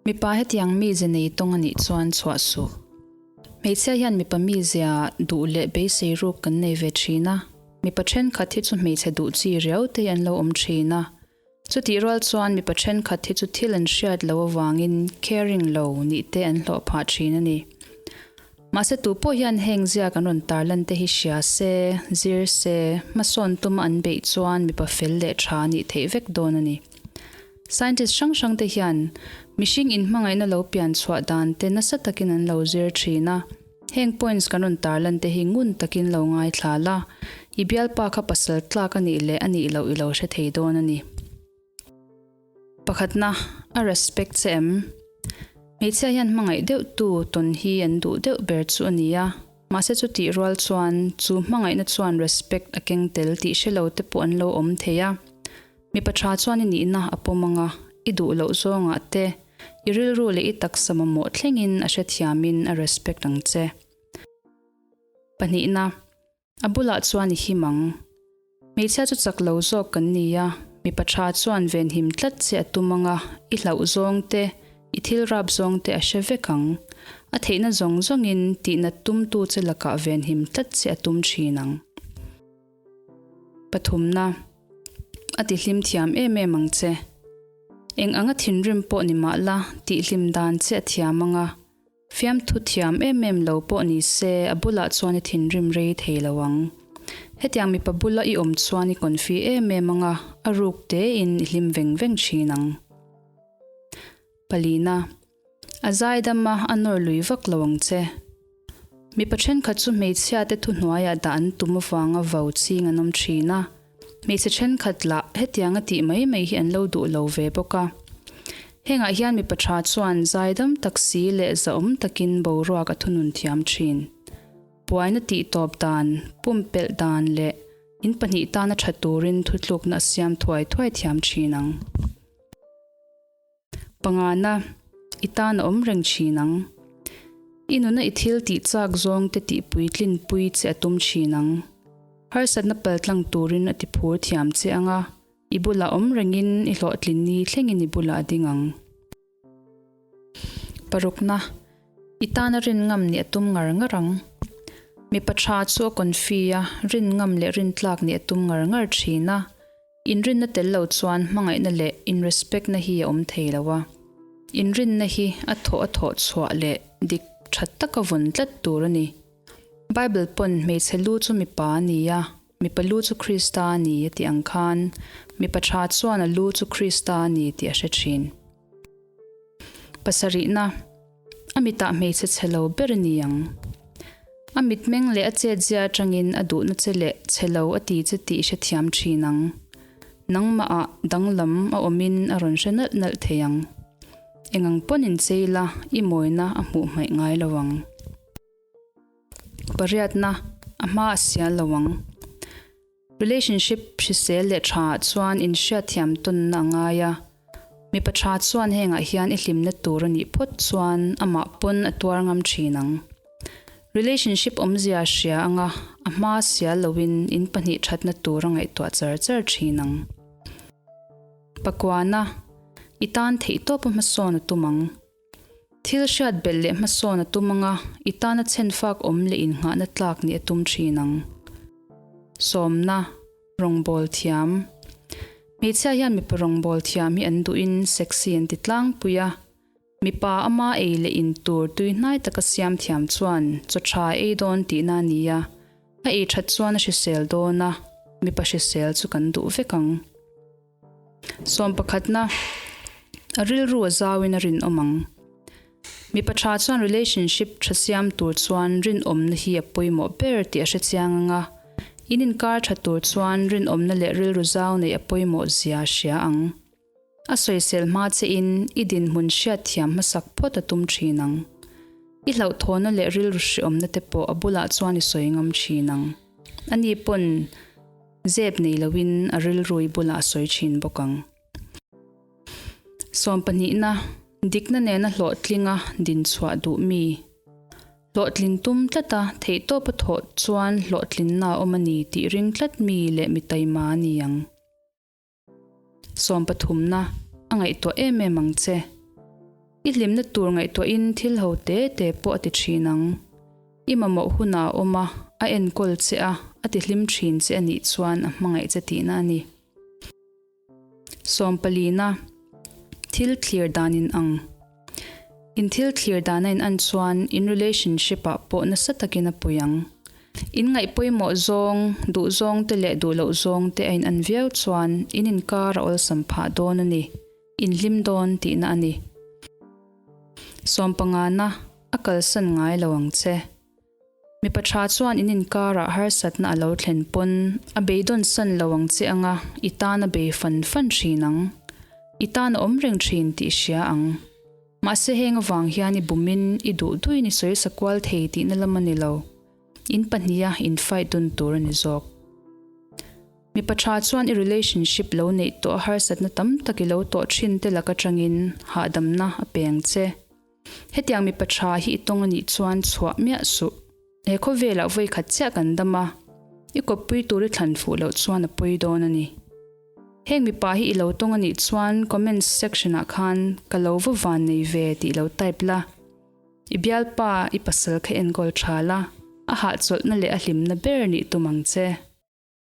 Mipa hetiang mize nei tawng a nih chuan chhuah suh. Hmeichhia hian mipa mizia duh leh beisei ruk kan nei ve thin a, mipa thenkhat hi chu hmeichhe duh chi riau te hi an lo awm thin a. Chutih rual chuan mipa thenkhat hi chu thil an hriat loh avangin caring lo nih te an hlawh phah thin a ni. Mahse tu pawh hian heng zia kan rawn tarlan te hi hria se, zir se, hmasawn tuma an beih chuan mipa fel leh tha nih theih vek dawn a ni. Scientist hrang hrang te hian mihring inhmangaihna lo pian chhuah dan te nasa takin an lo zir thin a. Heng points kan rawn tarlan te hi ngun takin lo ngaithla la, i bialpa kha pasal tlak a nih leh a nih loh i lo hre thei dawn a ni. Pakhatna, a respect che em? Hmeichhia hian hmangaih deuh tu tawn hi an duh deuh ber chu a ni a, mahse chutih rual chuan chu hmangaihna chuan respect a keng tel tih hre lo te pawh an lo awm thei a. Mipa tha chuan i nihna a pawm ang a, i duh loh zawngah te, i rilru leh i taksa mamawh thlengin a hrethiamin a respect ang che. Pahnihna, a bulah chuan i him ang. Hmeichhia chu chak lo zawk kan ni a, mipa tha chuan venhim tlat che a tum ang a, i hlauh zawng te, i thil rap zawng te a hre vek ang. A theihna zawng zawngin tihnat tumtu che lakah venhim tlat che a tum thin ang. Pathumna, A tihlim thiam em em ang che. Eng anga thinrim pawh ni mah la, tihlim dan che a thiam ang a. Fiamthu thiam em em lo pawh ni se, a bulah chuan i thinrim rei thei lo ang. Hetiang mipa bula i awm chuan i confi em em ang a, a ruk tein i hlim veng veng thin ang. Palina, A zaidam a, a nawr lui vak lo ang che. Mipa thenkhat chu hmeichhiate thuhnuaiah dah an tum avanga vau ching an awm thin a, hmeichhe thenkhat lah hetianga tih mai mai hi an lo duh lo ve bawk a. Hengah hian mipa tha chuan zaidam tak si leh zahawm takin boruak a thunun thiam thin. Buaina tihtawp dan, pumpelh dan leh in pahnih tana tha turin thutlukna a siam thuai thuai thiam thin ang. Pangana, i tan a awm reng thin ang. I nuna i thil tih chak zawng te tih puitlin pui che a tum thin ang. Harsatna paltlang turin a ti phur thiam che ang a, i bulah awm rengin i hlawhtlin ni thlengin i bulah a ding ang. Parukna, i tana rin ngam nih a tum ngar ngar ang. Mipa tha chu a confi a, rin ngam leh rintlak nih a tum ngar ngar thin a. Inrinna tel lo chuan hmangaihna leh inrespect-na hi a awm thei lo a. Inrinna hi a thawh a thawh chhuah leh dik tha taka vawn tlat tur a ni. Bible pawn hmeichhe lu chu mipa a ni a, mipa lu chu Krista a ni a tih ang khan mipa tha chuan a lu chu Krista a ni tih a hre thin. Pasarihna, A mitah hmeichhe chhe lo ber a ni ang. A mitmeng leh a chetzia atangin a duhna che leh chhe lo a ti che tih hrethiam thin ang. Nangmahah danglam a awmin a rawn hre nalh nalh thei ang. Engang pawn inchei la, i mawina a hmuh hmaih ngai lo ang. Pariatna, A hma a sial lo ang. Relationship hrisel leh tha ah chuan inhriatthiam tawnna a ngai a. Mipa tha chuan hengah hian i hlimna tur a nih phawt chuan amah pawn a tuar ngam thin ang. Relationship awmzia a hria anga a hma sial loin in pahnih thatna tur a ngaihtuah char char thin ang. Pakuana, I tan theihtawpa hmasawn a tum ang. Thil hriat belh leh hmasawn a tum anga i tana chhenfak awm leh innghahna tlak nih a tum thin ang. Sawmna, Rawngbâwl thiam. Hmeichhia hian mipa rawngbâwl thiam hi an duhin sexy an ti tlangpui a. Mipa ama ei leh in tur tui hnai taka siam thiam chuan chaw tha ei dawn tihna a ni a. A ei that chuan a hrisel dawn a, mipa hrisel chu kan duh vek ang. Sawm pakhatna, a rilru a zauin a rinawm ang. Mipa tha chuan relationship tha siam tur chuan rinawmna hi a pawimawh ber tih a hre chiang ang a, in inkar tha tur chuan rinawmna leh rilru zau neih a pawimawh zia a hria ang. A sawisel hma che in i dinhmun hriat thiam hmasak phawt a tum thin ang. I hlauhthawhna leh rilru hreawmna te pawh a bulah chuan i sawi ngam thin ang. Ani pawn. Zep nei loin a rilrui bulah a sawi thin bawk ang. Sawm pahnihna, dikna nena hlawhtlinga dinchhuah duh mi. Hlawhtlin tum tlata theihtawpa thawh chuan hlawhtlinna a awm a ni tih ring tlat mi leh mi taima a ni ang. Sawm pathumna, a ngaihtuah em em ang che. I hlimna tur ngaihtuahin thil ho te te pawh a ti thin ang. I mamawh hunah a awm a, a enkawl che a, a ti hlim thin che a nih chuan a hmangaih che tihna a ni. Sawmpalina, Thil thlir dan in ang. In thil thlir dan a in an chuan in relationship ah pawh nasa takin a pui ang. In ngaih pawimawh zawng, duh zawng te leh duh loh zawng te a in an viau chuan in inkar a awlsam phah dawn a ni. In hlim dawn tihna a ni. Sawmpangana, A kalsan ngai lo ang che. Mipa tha chuan in inkarah harsatna a lo thlen pawn a beidawn san lo ang che anga i tan a bei fan fan thin ang. I tan a awm reng thin tih i hria ang. Mahse heng avang hian i bumin i duh duhin i sawisa kual thei tihna lam a ni lo. In pahniha in fight dun tur a ni zawk. Mipa tha chuan i relationship lo neih tawh a harsatna tam tak i lo tawh thin te lak atangin hahdamna a pe ang che. Hetiang mipa tha hi i tawng a nih chuan chhuah miah suh. He khawvelah vawi khat chiah kan dam a, i kawppui tur i thlan fuh loh chuan a pawi dawn a ni. Heng mipa hi i lo tawng a nih chuan comments section ah khan ka lo va van nei ve tih lo type la. I bialpa, i pasal kha enkawl tha la, a hahchawlhna leh a hlimna ber nih tum ang che.